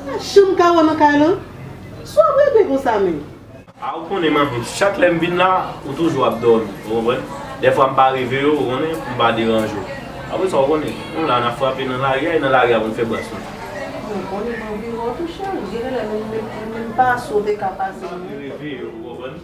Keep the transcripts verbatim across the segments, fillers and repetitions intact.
Pa janm ka wè nan kay lan. Sa w ap reve konsa menm? A, ou konnen, manmi, chak lè m vin la, ou toujou ap dòmi, ou konprann? Dèfwa m pa reve yo, ou konnen, pou m pa deranje w. Apre sa, ou konnen, nou la, n ap frape nan lari a, e nan lari a pou n fè bras nou. Ou konnen m anvi wè w tou, cheri. Genlè menm, menm, menm pase w te ka pase. M reve yo, ou konprann?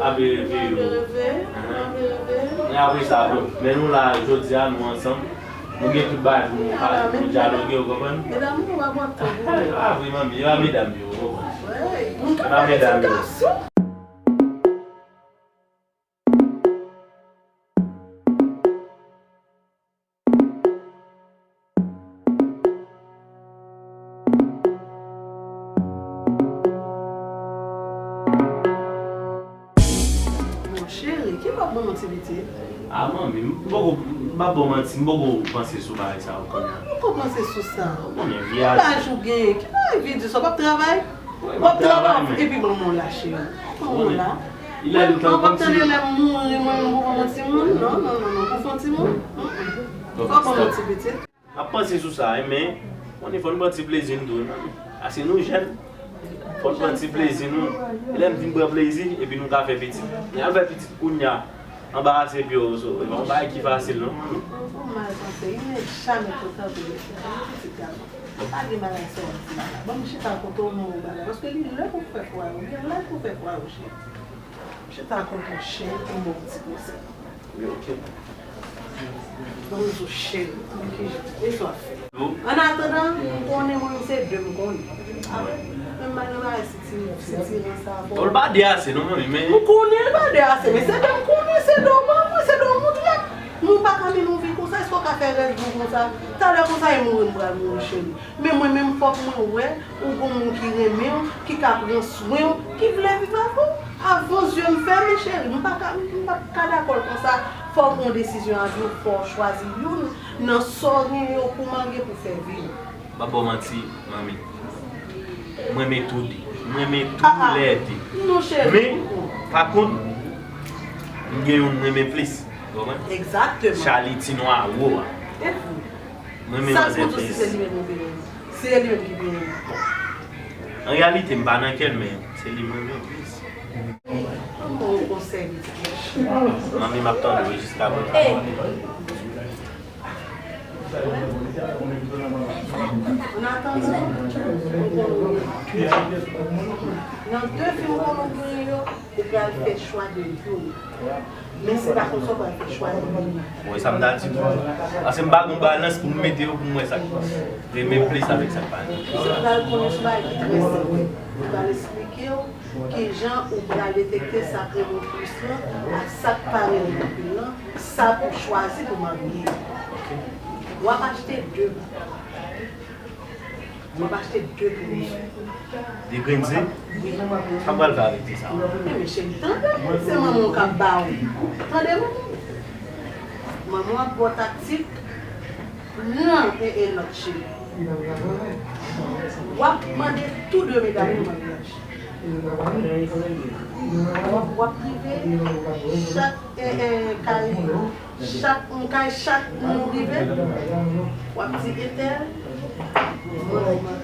Ap reve yo. Ap reve, ap reve. Men apre sa, bon, men nou la, jodi a, nou ansanm. Nou gen tout bagay pou nou pale, pou nou dyaloge, ou konprann? Medam, nou pa pran tan pou nou. Ah, vre, manmi, e pa medam yo, ou konprann? Wi, moun ka pale ti gason. Bon, cheri, ki lè w ap ban m yon ti pitit? A, manmi, m poko, m pa ba w manti, m poko panse sou bagay sa yo kounye a. Ou poko panse sou sa? Ou konnen, vi a. Laj ou genyen, ki bagay vi di sa? W ap travay? Wi, m ap travay, men. Epi ban m yon la, cheri. Ban m yon la. Li lè li tan konn ti. Mwen, mwen p ap tande lè m mouri, mwen menm pou ban m yon timoun. Non, non, non, non, pou fè yon timoun. Mm, mm. Fò ban m yon ti pitit. M ap panse sou sa, wi, men, konnen fò n pran ti plezi n tou, wi, manmi. Paske nou jèn. Fò n pran ti plezi nou. E lè n fin pran plezi, epi nou ka fè pitit. Men al fè pitit kounye a, anbarase pye w, so, e pa yon bagay ki fasil, non, manmi. Ou mal panse, li menm jamè kontan pou li fè yon pitit gason. Pa gen bagay sa w ap di la. Ban m chita kote w, m ba w bagay. Paske li lè pou fè fwa yo, li lè pou fè fwa yo, cheri. Chita kote w, cheri, pou m ba w ti konsèy. Wi, ok. Ban m di w, cheri, ki jan, e sa w ap fè? Annatandan, m konnen mwen, se de m konnen. Apre, menm bagay nan bagay sitirans sa. Bon, l pa de ase, non, manmi, men. M konnen l pa de ase, men se de m konnen, se de w ban mwen, se de w montre m. Nou pa ka mennen yon vi konsa, èske w ka fè rès vi w konsa? Talè konsa, e mouri m pral mouri, cheri. Men mwen menm, fòk mwen wè ou gon moun ki renmen w, ki ka pran swen w, ki vle viv avè w. Avan zye m fèmen, cheri, m pa ka, m p ap ka dakò l konsa. Fò w pran yon desizyon a vi w, fò w chwazi youn nan sa w genyen yo pou marye, pou fè vi w. M p ap ba w manti, manmi. M renmen tou de. M renmen tou lè de. Non, cheri. Men, pa kont, m gen youn m renmen plis. Ou konprann? Egzakteman. Charlie ti nwa wo a. E pou? Mwen menm sa k pou di w si se li menm ou pi renmen. Si se li menm ki pi renmen. An reyalite, m pa nan kè l, men se li mwen renmen plis. Ban m ba w yon konsèy, pitit mwen. Manmi, m ap tande w jiska bout. Ey! Annatandan, nan de fi m konnen w genyen yo, ou pral fè chwa de youn. Men se pa konsa w pral fè chwa de youn. Bon, e sa m ta di tou. Paske m pa gon balans pou m mete yo pou m wè sa k renmen plis avèk sa k pa renmen plis. Ou pral konnen sou bagay ki trè senp. Ou pral esplike w kijan ou pral detekte sa k renmen w plis lan ak sa k pa renmen w anpil lan, sa pou w chwazi pou marye. W ap achte de. W ap achte de pou li. De grenn zen? Wi. Sa pral fè avèk ti sa? Men cheri, tande, se manman w k ap ba w. Tande, manman. Manman w ap ba w taktik. Pran e, e lòt cheri. W ap mande tou de medam yo maryaj. W ap, w ap rive, chak, e, e, kay, chak, yon kay, chak moun rive, w ap di entèl, mwen, mwen,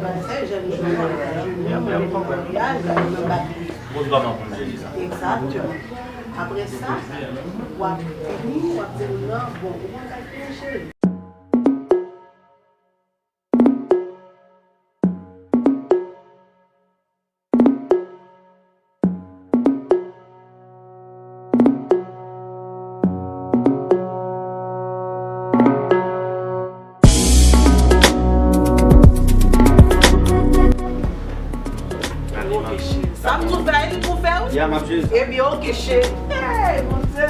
mwen, se jèn jodi a, mwen, mwen, mwen, maryaj, mwen, mwen, bat li. Egzakteman. Apre sa, w ap vini, w ap di moun nan, bon, ou konn sa k gen, cheri? Sa m di w fè, e li pou fè, wi. Ya, m ap jwe sa. Ebyen, oke, cheri. Hey, Bondye.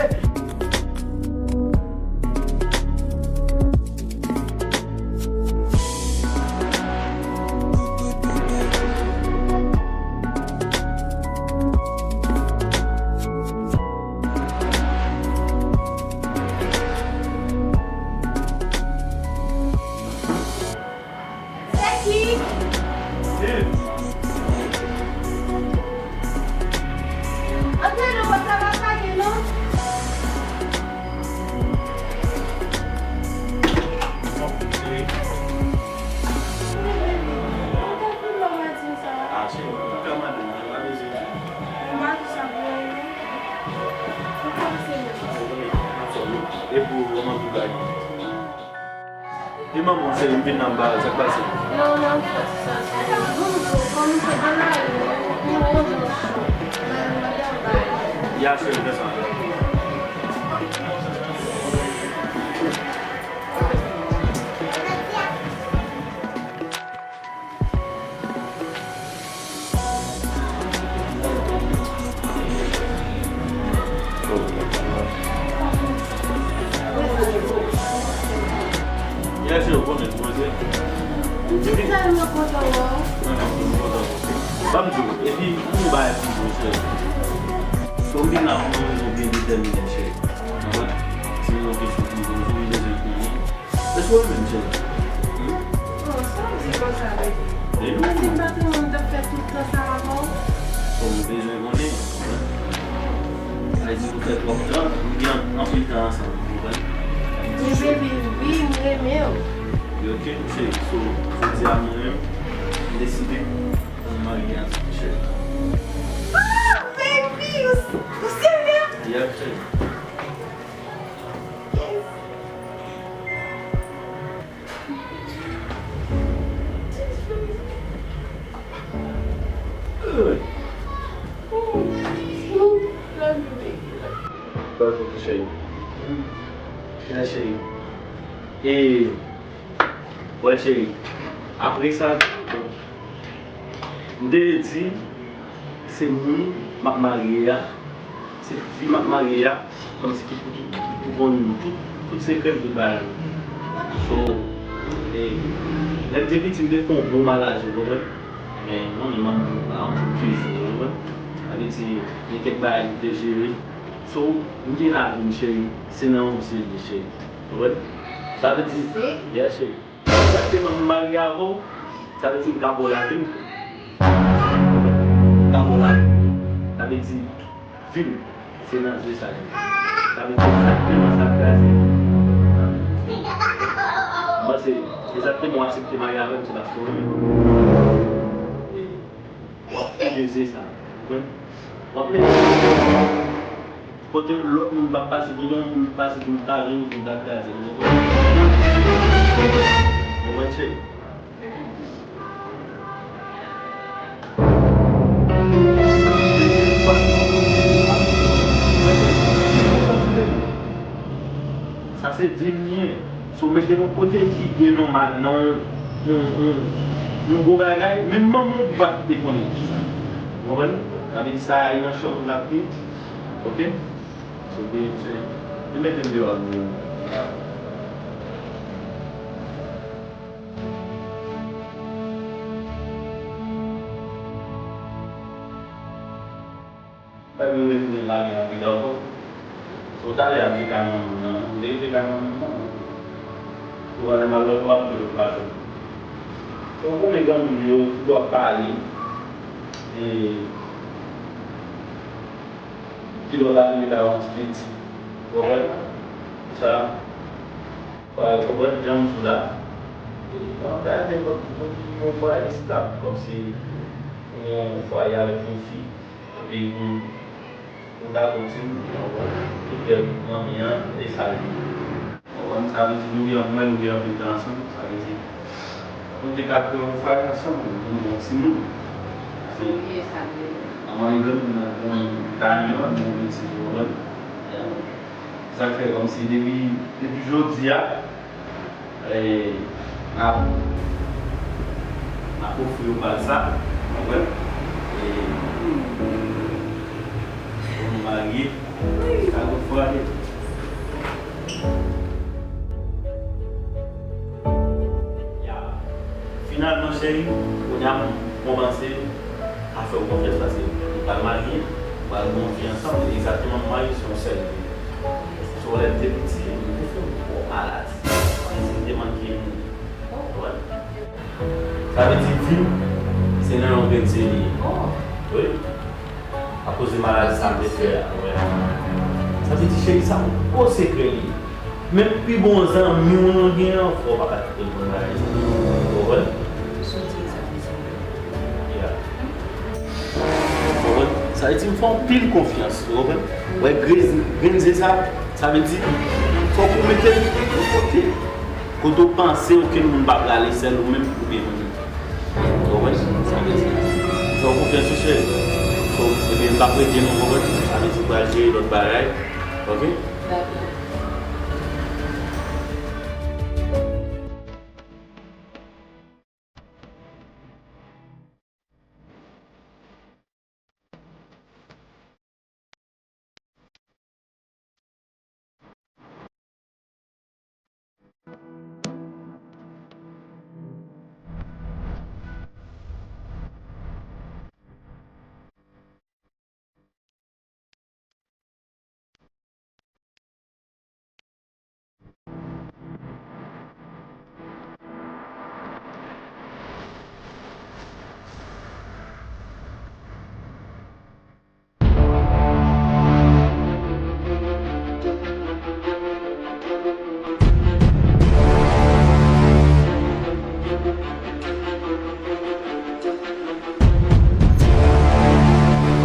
Se ki? Antre nan pòt la, pa fage non. Bon, cheri. Non, mon cheri, m vin nan, m pa wè sa k pase. Non, non, fè sa, cheri. Bonjou, kòman w ye? Ou wè w cho. Mwen, mwen te anba. Ya, cheri, fè sa. Yes, yo, konnen, konnen. M tèlman kontan wè w. Mwen menm tou, m kontan. Ban m di w, epi, yon bagay pou m di w, cheri. Fò m vin la pou yon rezon byen detèminen, cheri. Konprann? Se yon kesyon pou m poze w, m bezwen konnen. Èske w renmen m, cheri? Hmm? Oh, sa w di konsa, bebe? Bebe? Mwen di m pa te renmen w, m t ap fè tout tan sa avè w. Bon, m bezwen konnen, konprann? Sa vle di nou fè twòp tan, nou gen anpil tan ansanm, konprann? Men bebe, wi, m renmen w. Wi, ok, cheri. So, jodi a mwen menm, m deside pou m marye avèk ou, cheri. Ah, baby, ou, ou serye? Yes, cheri. Love you, baby. Love you too, cheri. Yeah, cheri. E, wè, cheri. Apre sa, m te di, se moun m ap marye a, se fi m ap marye a, kòmsi ki pou, ki pou konn tout, tout sekrè m, tout bagay m. So, e, lè m te piti, m te fè yon bon maladi, ou konprann? Men, mwen menm, m pa yon moun ki fou, ou konprann? Sa vle di, gen kèk bagay m te jere. So, m gen lavi m, cheri, se nan yon zye li, cheri. Ou konprann? Sa vle di, yeah, cheri. Egzakteman, m marye avè w, sa vle di m ka ba w lavi m. M ka ba w lavi m. Sa vle di, vi m, se nan zye sa li ye. Sa vle di egzakteman sa k kraze. M panse, egzakteman w aksepte marye avè m, se paske w renmen m. E w ap peze sa, w konprann? W ap mete kote lòt moun p ap pase, kote yon moun pase pou l ta vin, pou l ta kraze l, w konprann? W konprann, cheri? Sa se di m li ye. Si w mete yon kote ki gen yon mal nan yon, yon, yon, yon gwo bagay, menm manman w pa t te konnen ki sa. Ou konprann? Sa vle di sa a nan chòk l ap ye. Ok? So, byen, se, li mete m deyò a nou. Fè m retounen lage anpil ankò. So, talè a, m te kay manman m nan, m te rete kay manman m nan. Sou ale m al lòt bò, m toujou pa jwenn. So, ou konnen granmoun yo, tout lè w ap pale, e, kilè w ta rive kay yon ti piti. Ou konprann? Sa, ou konprann jan m sou la. E, yon bagay nenpòt, yon bagay estab, kòmsi yon fwaye avèk yon fi. Epi pou, pou ta kontinye, tout kè manmi an, e sa l ye. Ou konprann? Sa vle di nou gen, mwen, nou gen anpil tan ansanm, sa vle di nou te ka kreye yon fwaye ansanm, nou bon timoun. Sa vle di, manman li granmoun nan, granmoun ta li an, nou bon timoun, ou konprann? Sa k fè kòmsi depi, depi jodi a, E, m ap, m ap ofri yo bal sa, w konprann? E, pou nou marye, jiska lòt fwa. Ya. Finalman, cheri, kounye a m kòmanse a fè w konfyans paske nou pral marye, nou pral gen yon vi ansanm, egzakteman nou marye se yon sèl vi. So, lè m te piti, m te fè yon gwo maladi. Ann di m te manke mouri. Ou konprann? Sa vle di vi m, se nan yon grenn sye li ye. Wi. Akoz de maladi sa m te fè a. Sa vle di cheri, sa yon gwo sekrè li ye. Menm pi bon zanmi w lan w gen an, fò w pa ka kite l konn bagay sa. Ou konprann? Soti sa vle di. Ya. Ou konprann? Sa vle di m fè w anpil konfyans, ou konprann? Wè grenn, grenn zye sa, sa vle di fòk ou mete l yon kote. Kote w panse okenn moun pa prale, sèl ou menm ki pou byen mennen. Ou konprann? Sa vle di, fè w konfyans wi cheri. So, ebyen, m p ap rete non, ou konprann? Sa vle di ou pral jere lòt bagay. Oke? Dakò.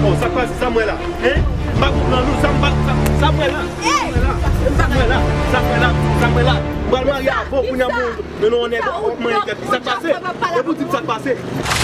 Oh, sa k pase, sa m wè la? Hein? M pa konprann ou, sa m pa, sa, sa m wè la? Sa m wè la? Sa m wè la? Sa m wè la? Sa m wè la? M pral marye avè w kounye a, men non, nèg, w ap manyen tèt. Sa k pase? E pou di m sa k pase?